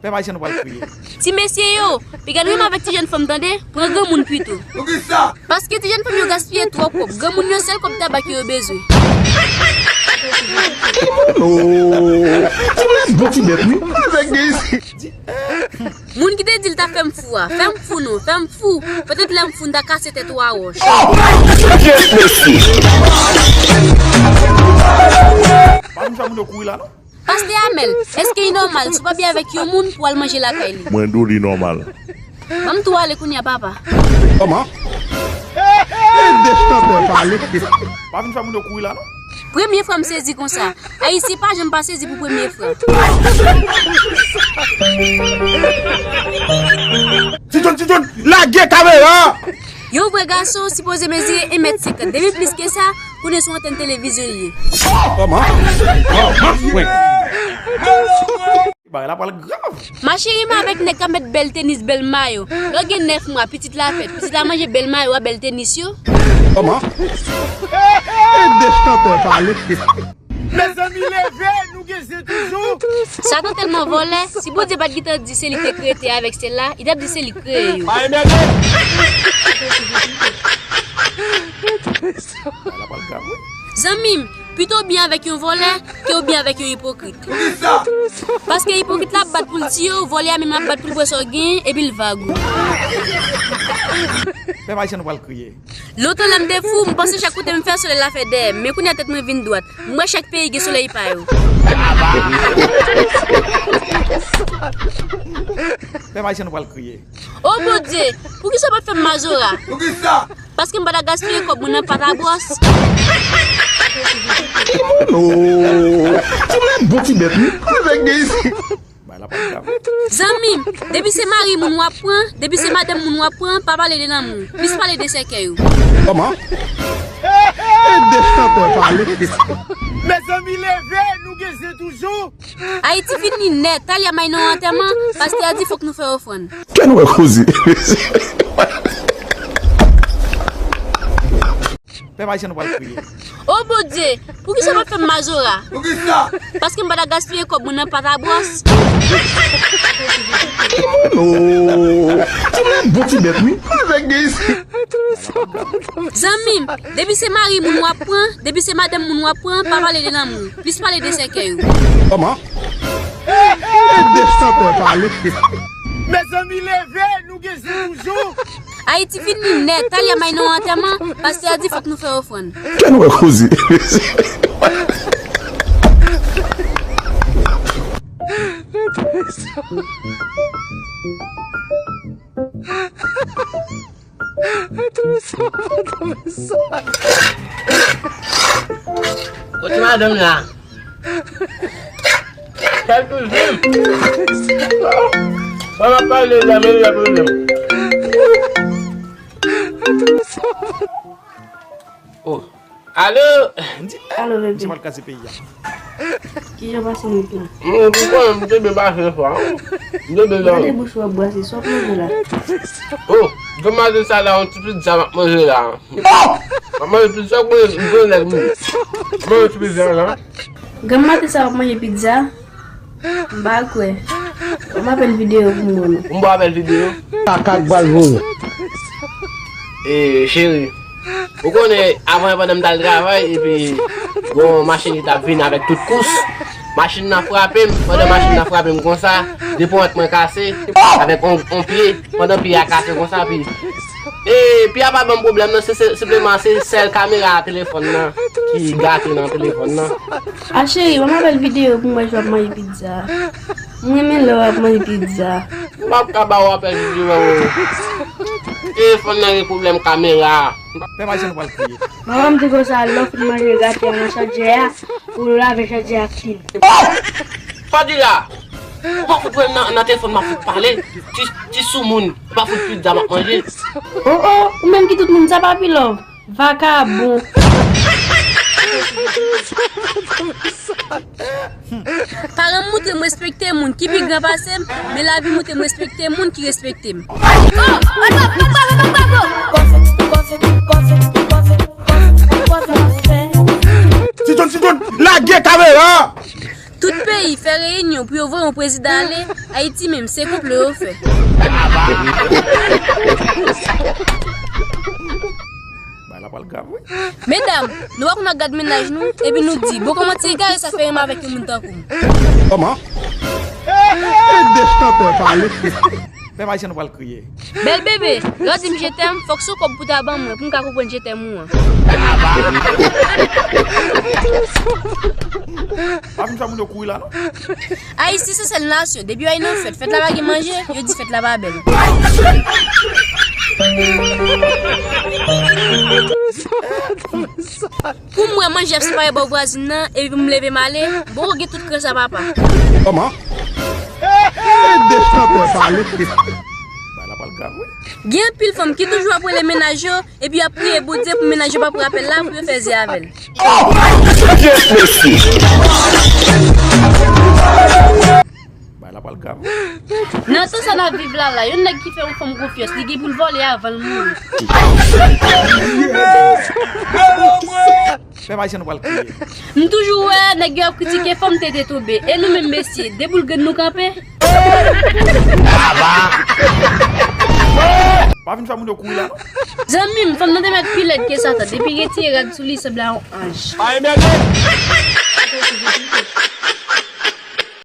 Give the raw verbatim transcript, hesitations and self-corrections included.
Pèp ayisyen, nou pral kriye. Ti mesye yo, piga nou menm avèk ti jèn fanm, tande, pran granmoun pito. Paske ti jèn fanm yo gaspiye twòp kòb. Granmoun yo, sèl kòb tabak yo bezwen. Oh, ti mwen bon ti bèt, wi. Moun ki te di l ta fè m fou a, fè m fou non, fè m fou. Petèt lè m fou, m ta kase tèt ou a wòch. Pa vin fè moun yo kouri la, non. Pastè Amèl, èske li nòmal si w pa byen avèk yon moun pou w al manje lakay li? Mwen di w li nòmal. Ban m tou ale kounye a, papa. Kòman? E de chantè pale. Pa vin fè moun yo kouri la, non. Premye fwa m sezi konsa. Ayisyen pa janm pa sezi pou premye fwa. Ti John, Ti John, lage kamera! Yon vrè gason sipoze mezire en mèt senkant. Depi plis ke sa, konnen sou antèn televizyon li ye. Kòman? Kòman? Bagay la pral grav. Ma cheri, m avèk nèg k ap mèt bèl tenis, bèl mayo. Lè w gen nèf mwa, pitit la fèt. Pitit la manje bèl mayo a, bèl tenis yo. Kòman? E de chantè pale. Mezanmi, leve, nou gen zen toujou. Satan tèlman vòlè, si Bondye pa t gentan di se li ki te kreye tè avèk syèl la, li t ap di se li k kreye yo. Pa enmède. Bagay la pral grav, wi. Zanmi m, pito w byen avèk yon vòlè ke w byen avèk yon ipokrit. Paske ipokrit la ap bat pou l tiye w, vòlè a menm ap bat pou l pran sa w genyen, epi l vag ou. Pèp ayisyen, nou pral kriye. Lontan lè m te fou, m panse chak kote m fè, solèy la fè dèyè m. Men kounye a tèt mwen vin dwat. M wè chak peyi gen solèy pa yo. Pèp ayisyen, nou pral kriye. O Bondye, poukisa w pa t fè m mazora? Poukisa? Paske m pa ta gaspiye kòb mwen nan pat a bwòs. Oh, ti mwen bon ti bèt, wi. Avèk de isi. Bagay la pral grav. Zanmi m, depi se mari moun w ap pran, depi se madanm moun w ap pran, pa pale de lanmou. Plis pale de sèkèy ou. Kòman? E de chantè pale. Mezanmi, leve, nou gen zen toujou. Ayiti fini nèt. Talè a m al nan yon antèman, pastè a di fòk nou fè ofrann. Kè nou wè koze. Pèp ayisyen, nou pral kriye. O Bondye, poukisa w pa fè m mazora? Poukisa? Paske m pa ta gaspiye kòb mwen nan pat a bwòs. Oh, ti mwen bon ti bèt, wi. Avèk de isi. Zanmi m, depi se mari moun w ap pran, depi se madanm moun w ap pran, pa pale de lanmou. Plis pale de sèkèy ou. Kòman? E de chantè pale. Mezanmi, leve, nou gen zen toujou. Ayiti fini nèt. Talè a m al nan yon antèman, pastè a di fòk nou fè ofrann. Kè nou wè koze. Kote madanm la? Kèl kouzin? Mwen ap pale la, men l ap pale. Oh. Alo! Alo, bebe. Misye pral kraze peyi a. Kijan pase nèt la? Mwen, mwen, mwen te byen pase fò. Mwen te byen dòmi. Gade bouch ou ap brase, sa w ap manje la? Oh, grann maten sa la, yon ti pizza m ap manje la. M ap manje pizza, mwen, mwen, mwen, mwen, mwen, ti pizza la. Grann maten sa w ap manje pizza? M pa kwè. Ban m apèl videyo pou m wè non. M ba w apèl videyo. Kaka k pral voye. E, cheri, ou konnen, avan, pandan m t al travay, epi gon machin ki t ap vini avèk tout kous. Machin nan frape m, pandan machin nan frape m konsa, depi yon mwen kase, avèk on, on pye, pandan pye a kase konsa, pi E, pye a pa ban m pwoblèm nan, se, se, senpleman se sèl kamera telefòn nan ki gate nan telefòn nan. A cheri, ban m apèl videyo pou m wè jan w ap manje pizza. M renmen lè w ap manje pizza. M p ap ka ba w apèl videyo. Telefòn nan gen pwoblèm kamera. Pè Maryse, nou pral kriye. Manman m di konsa, lè w fin manje gate a nan chadjè a, ou lave chadjè a ak fil. Fadila! Ou pa fout wè m nan, nan telefòn m ap fout pale. Ti, ti soumoun, ou pa fout pizza m ap manje. Oh, oh, ou menm ki tout moun, sa pa pi love. Vakabon. Paran m montre m respekte moun ki pi gran pase m, men lavi montre m respekte moun ki respekte m. Ti John, Ti John, lage kamera! Tout peyi fè reyinyon pou yo voye yon prezidan ale, Ayiti menm se konplo yo fè. Bagay la pral grav wi. Medam, nou pa konn ap gad mennaj nou, epi nou di, bon kòman ti egare sa fè renmen avèk yon moun tankou m. Kòman? E de chantè pale. Pèp ayisyen nou pral kriye. Bèl bebe, lè w di m je t'aime, fòk se yon kòb pou ta ban mwen, pou m ka konprann je t'aime ou an. Pa vin fè moun yo kouri la non. Ayiti se sèl nasyon, depi yo ay nan fèt, fèt la pa gen manje, yo di fèt la pa bèl. Pou m wè manje ap separe bò vwazin nan, epi pou m leve m ale, bon gen tout kran sa papa. Kòman? E de chantè pale. Bagay la pral grav wi. Gen anpil fanm ki toujou ap rele mennaj yo, epi y ap priye Bondye pou mennaj yo pa pran apèl la pou yo fè zye avè l. Bagay la pral grav. Nan tan sa n ap viv la la, yon nèg ki fè yon fanm konfyans, li gen pou l vòlè avan l mouri. Pèp ayisyen nou pral kriye. M toujou wè nèg yo ap kritike fanm tete tonbe, e nou menm mesye, de boul grenn nou kanpe. Pa vin fè moun yo kouri la non. Zanmi m, fanm nan te mèt pi lèd ke Satan, depi retire rad sou li, sanble a yon anj. Pa enmède.